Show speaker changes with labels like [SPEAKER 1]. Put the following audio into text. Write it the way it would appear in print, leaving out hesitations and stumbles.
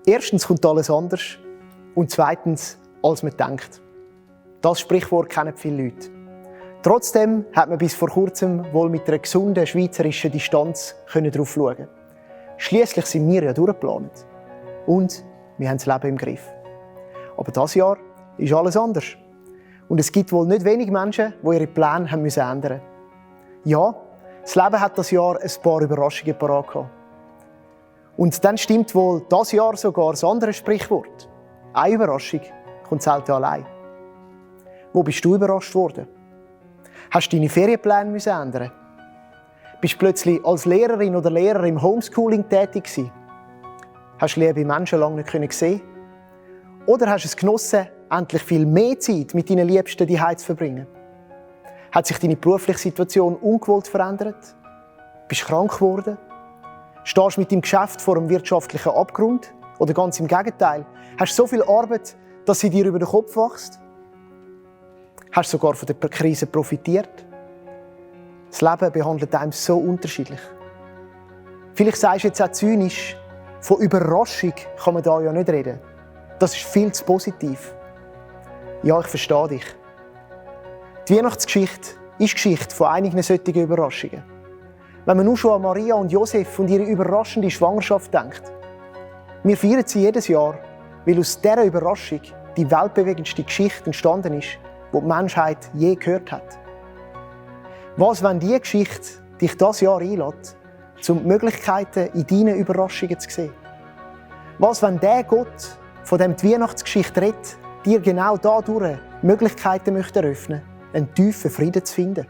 [SPEAKER 1] Erstens kommt alles anders und zweitens, als man denkt. Das Sprichwort kennen viele Leute. Trotzdem hat man bis vor kurzem wohl mit einer gesunden schweizerischen Distanz darauf schauen. Schliesslich sind wir ja durchgeplant. Und wir haben das Leben im Griff. Aber dieses Jahr ist alles anders. Und es gibt wohl nicht wenige Menschen, die ihre Pläne haben ändern mussten. Ja, das Leben hat das Jahr ein paar Überraschungen parat gehabt. Und dann stimmt wohl das Jahr sogar das andere Sprichwort. Eine Überraschung kommt selten allein. Wo bist du überrascht worden? Hast du deine Ferienpläne ändern? Bist du plötzlich als Lehrerin oder Lehrer im Homeschooling tätig gewesen? Hast du liebe Menschen lange nicht sehen? Oder hast du es genossen, endlich viel mehr Zeit mit deinen Liebsten zuhause zu verbringen? Hat sich deine berufliche Situation ungewollt verändert? Bist du krank geworden? Stehst du mit deinem Geschäft vor einem wirtschaftlichen Abgrund? Oder ganz im Gegenteil, hast du so viel Arbeit, dass sie dir über den Kopf wächst? Hast du sogar von der Krise profitiert? Das Leben behandelt einem so unterschiedlich. Vielleicht sagst du jetzt auch zynisch, von Überraschung kann man da ja nicht reden. Das ist viel zu positiv. Ja, ich verstehe dich. Die Weihnachtsgeschichte ist Geschichte von einigen solchen Überraschungen. Wenn man nur schon an Maria und Josef und ihre überraschende Schwangerschaft denkt. Wir feiern sie jedes Jahr, weil aus dieser Überraschung die weltbewegendste Geschichte entstanden ist, die die Menschheit je gehört hat. Was, wenn diese Geschichte dich dieses Jahr einlädt, um die Möglichkeiten in deinen Überraschungen zu sehen? Was, wenn der Gott, von dem die Weihnachtsgeschichte redet, dir genau dadurch Möglichkeiten eröffnen möchte, einen tiefen Frieden zu finden?